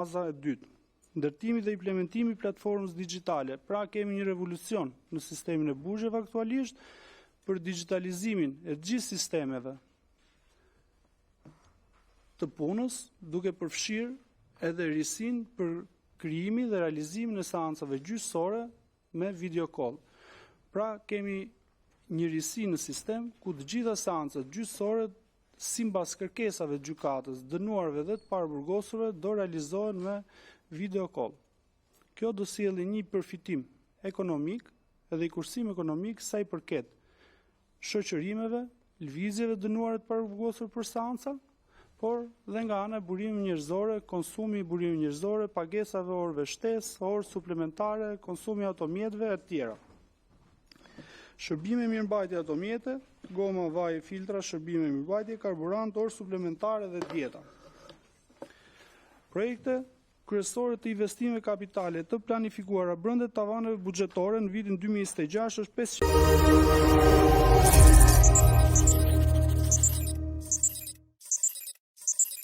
Faza e dytë, ndërtimi dhe implementimi i platformës digjitale. Pra, kemi një revolucion në sistemin e burgjeve aktualisht për digjitalizimin e të gjitha sistemeve të punës, duke përfshirë edhe risinë për krijimin dhe realizimin e seancave gjyqësore me video call. Pra, kemi një risi në sistem, ku të gjitha seancat gjyqësore, sipas kërkesave të gjykatës, të dënuarve dhe të paraburgosurve, do të realizohen me video call. Kjo do të sjellë një përfitim ekonomik dhe një kursim ekonomik sa u përket shoqërimeve, lëvizjeve të të dënuarve e të paraburgosurve për seanca, por edhe nga ana e burimeve njerëzore, konsumi i burimeve njerëzore, pagesave të orëve shtesë, orë suplementare, konsumi i automjeteve e të tjera. Shërbime mirëmbajtjeje automjete, goma, vaj, filtra, shërbime mirëmbajtjeje, karburant, orë suplementare dhe dieta. Projekte kryesore të investimeve kapitale të planifikuara brenda tavaneve buxhetore në vitin 2026 është 500.